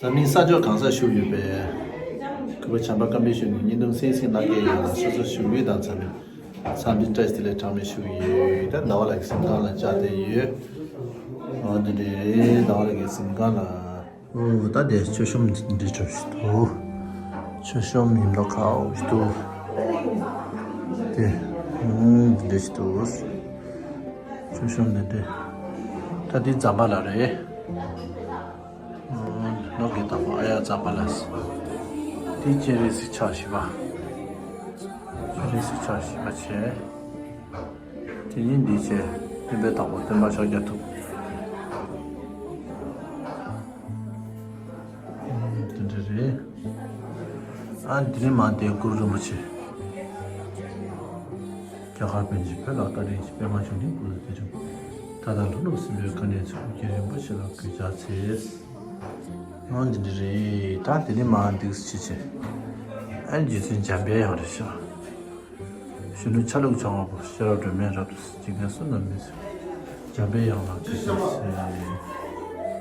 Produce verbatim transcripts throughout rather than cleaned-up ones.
འཛམ་གླིང་ས་ཕྱོགས་གང་སར་བཞུགས་ཡོད་པའི་གུས་པ་བྱམས་པ་བཀའ་དྲིན་ཆེ་ཞུ་ནས་བརྙན་ཐུང་གསན་གཟིགས་གནང་མཁན་ཡོངས་ལ་སོ་སོ་ཞུ་ཡུལ་དང་འཚམས་པའི་འཚམས་འདྲི་བཀྲ་ཤིས་བདེ་ལེགས་གྲངས་མེད་ཞུ་གི་ཡོད། ད་ཟླ་བ་ལགས་ཀྱི་གཟིམ་ཁང་ལ་བཅར་བསྡད་ཡོད། འོ་འདི་འདྲའི་ཟླ་བ་ལགས་ཀྱི་གཟིམ་ཁང་ལ། འོ་ད་དེ་མཆོད་གཤོམ་འདི་འདྲ་ཞིག་འདུག་མཆོད་གཤོམ་ཡིན་མདོག་ཁ་པོ་ཞིག་འདུག་དེ་འོ་འདི་འདྲ་ཞིག་འདུག་མཆོད་གཤོམ་འདི་འདྲ། ད་འདི་ཛམ་བྷ་ལ་རེད། ནོར་གྱི་བདག་པོ་ཨ་ཡ་ཛམ་བྷ་ལ། འདི་སྤྱན་རས་གཟིགས་ཕྱག་བཞི་པ། སྤྱན་རས་གཟིགས་ཕྱག་བཞི་པ་བྱས། དེ་ཉིད་འདི་བྱས། སྟོན་པའི་བདག་པོ་སྟོན་པ་ཕྱག་རྒྱ་ཐུབ། དེ་འདྲ་རེད། ཨ་འདི་ནས་མར་དེ་གུ་རུ་རིན་པོ་ཆེ། རྒྱ་གར་པཎ་ཆེན་བོད་ལ་བཀའ་དྲིན་ཆེ། པདྨ་འབྱུང་གནས་སྐུ་ཚེ་བརྟན་ཅིང་། མཐའ་དག་ལྷུན་གྲུབ་སྲིད་པའི་དཀའ་གནད་མཚོན། ཀུན་མཁྱེན་རིན་པོ་ཆེ་ལ་གུས་ཕྱག་འཚལ། འོ་འདི་འདྲ་རེད། ད་དེ་ནས་མར་འདུག་སེ་བྱས་བྱས། ཨ་རྗེ་བཙུན་འཇམ་པའི་དབྱངས་རེད་ཤག་གཞོན་ནུ་ཆ་ལུགས་འཆང་བ་པོ། ཤེས་རབ་སྒྲོན་མེ་རབ་ཏུ་གཟིགས། འཇིག་རྟེན་གསུམ་རྣམས་མི་བཟོད། འཇམ་པའི་དབྱངས་ལ་གུས་ཕྱག་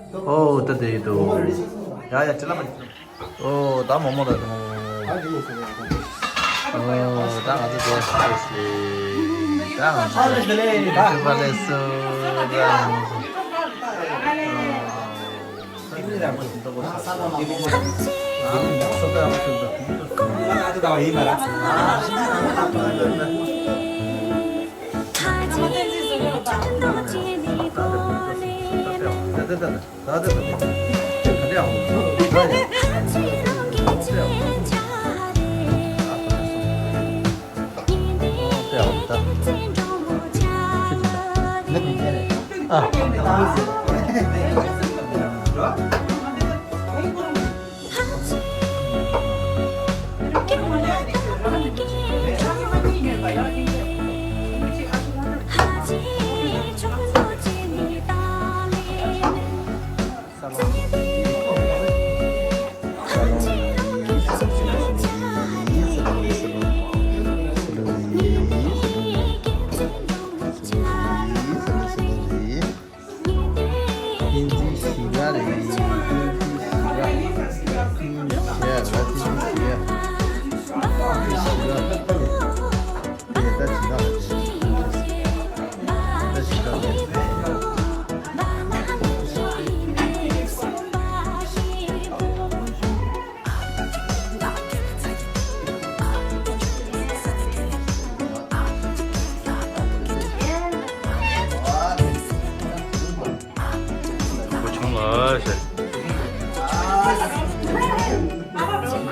འཚལ། ཨོ་ད་དེ་ཡིན་དོ། ཡ་ཡ་དྲི་ལ་མ། ཨོ་ད་མོ་མོ་ར་དོ། ཨོ་ད་ང་ཚོ་དེ་ཧ་ལས་སི། ད་ང་ཚོ་དེ་ཧ་ལས་སི། ད་ང་ཚོ། བསྟན་འཛིན་ཞི་བ་རེད། བསྟན་འཛིན་ཞི་བ། བསྟན་འཛིན་ཞི་བ། བསྟན་འཛིན་ཞི་བ། བསྟན་འཛིན་ཞི་བ། བསྟན་འཛིན་ཞི་བ། གོ་ཆུང་ལ་ཞེས། ཨ།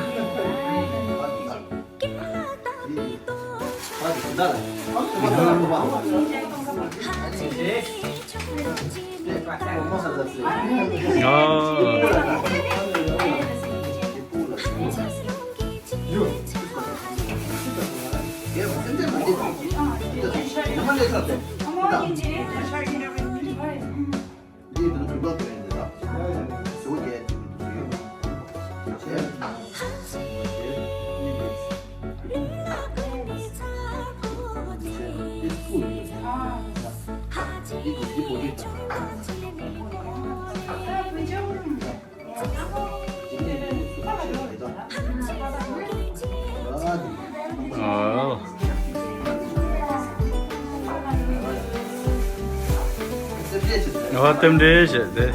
ཨ་རྟེན་འབྲེལ་བྱས་ཏེ།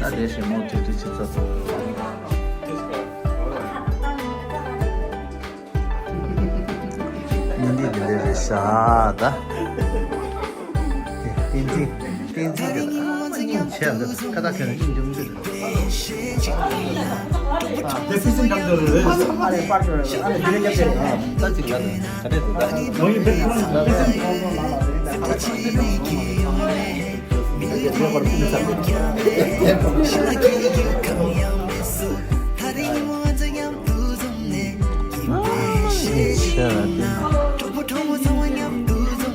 ད་དེ་ཞེ་མོ་ཅིག་ཅིག་ཆུ་ཚོད་ཚོད། ཉིན་འདི་འདི་འདྲ་རེད་ཤག་ད། བསྟན་འཛིན་བསྟན་འཛིན་དེ་ད་སྙིང་རྗེ་འདུག་ཁ་ད་ཁྱོད་སྙིང་རྗེ་མོ་ཅིག་འདུག་ཨ་རེ་པར་ཤོར་རེད། ཨ་ནི་དེ་རེད་རྒྱབ་ཤེས་རེད། ད་ཅིག་ལ་ད་རེད་འདུག་ད་ནོ་ཡི་བེ་ད་ད་ད་ད་ད་ད་ད་ད་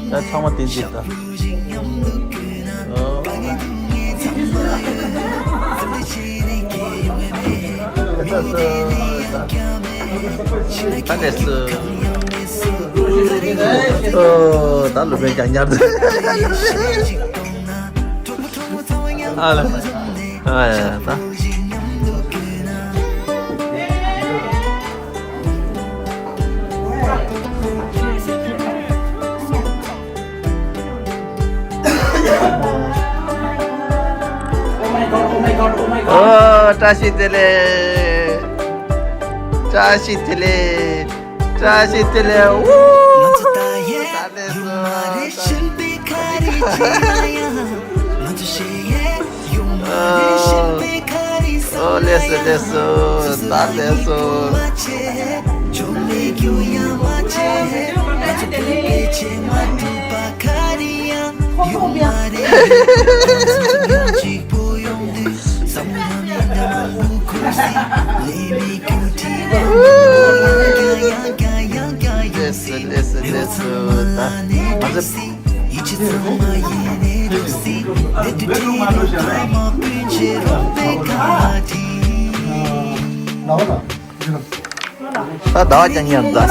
ད་ཚང་མ་བསྟན་འཛིན་ད། ད་ནས་སུ། ཨོ། ད་ལུ་བན་ཀྱང་ཉར་འདུག་ཨ་ལ། ཨ་ཡ་ད། བཀྲ་ཤིས་བདེ་ལེགས། བཀྲ་ཤིས་བདེ་ལེགས། བཀྲ་ཤིས་བདེ་ལེགས། ཝུ། ད་ལེ་སོ། ཨོ་ལེ་སོ་ལེ་སོ། ད་ལེ་སོ། ལེ་སོ་ལེ་སོ་ལེ་སོ། ད་ང་ཚོ། ད་ཟླ་བ་ཀྱང་ཡང་ཟླ།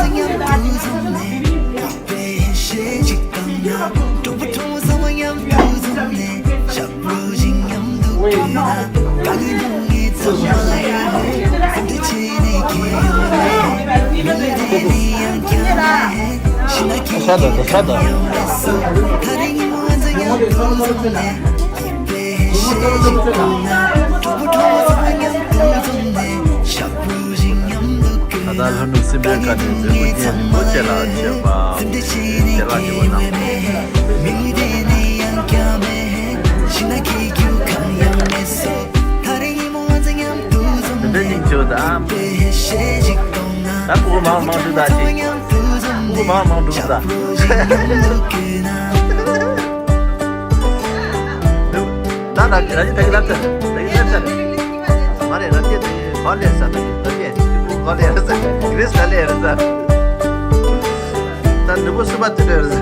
ཤ་དང་ཤ་དང་། ད་ལྟ་ལྷོ་ནུབ་སྲིན་པོའི་ཁ་ནས་མཛོད་སྤུ་རྒྱལ་རིན་པོ་ཆེ་ལ་མཆོད་པ་ཞལ་ལག་ཞུ་བ་གནང་། དེ་འདྲ་ཞིག་བྱོས་དང་། ད་སྤུ་གུ་མང་མང་འགྲོ་ད་ཅིག་སྤུ་གུ་མང་མང་འགྲོ་ད། ད་ན་ར་ཇི་ད་གི་ལབ་ཚར། ད་གི་ལབ་ཚར། མ་རེད། ར་ཇི་ད་གི་གོ་ལེ་ས། ད་གི་ར་ཇི་གོ་ལེ་ར་ས། རི་ས་ལེ་ར་ས། ད་ནུ་བོ་སུ་པ་ཏི་རེ་ར་ས།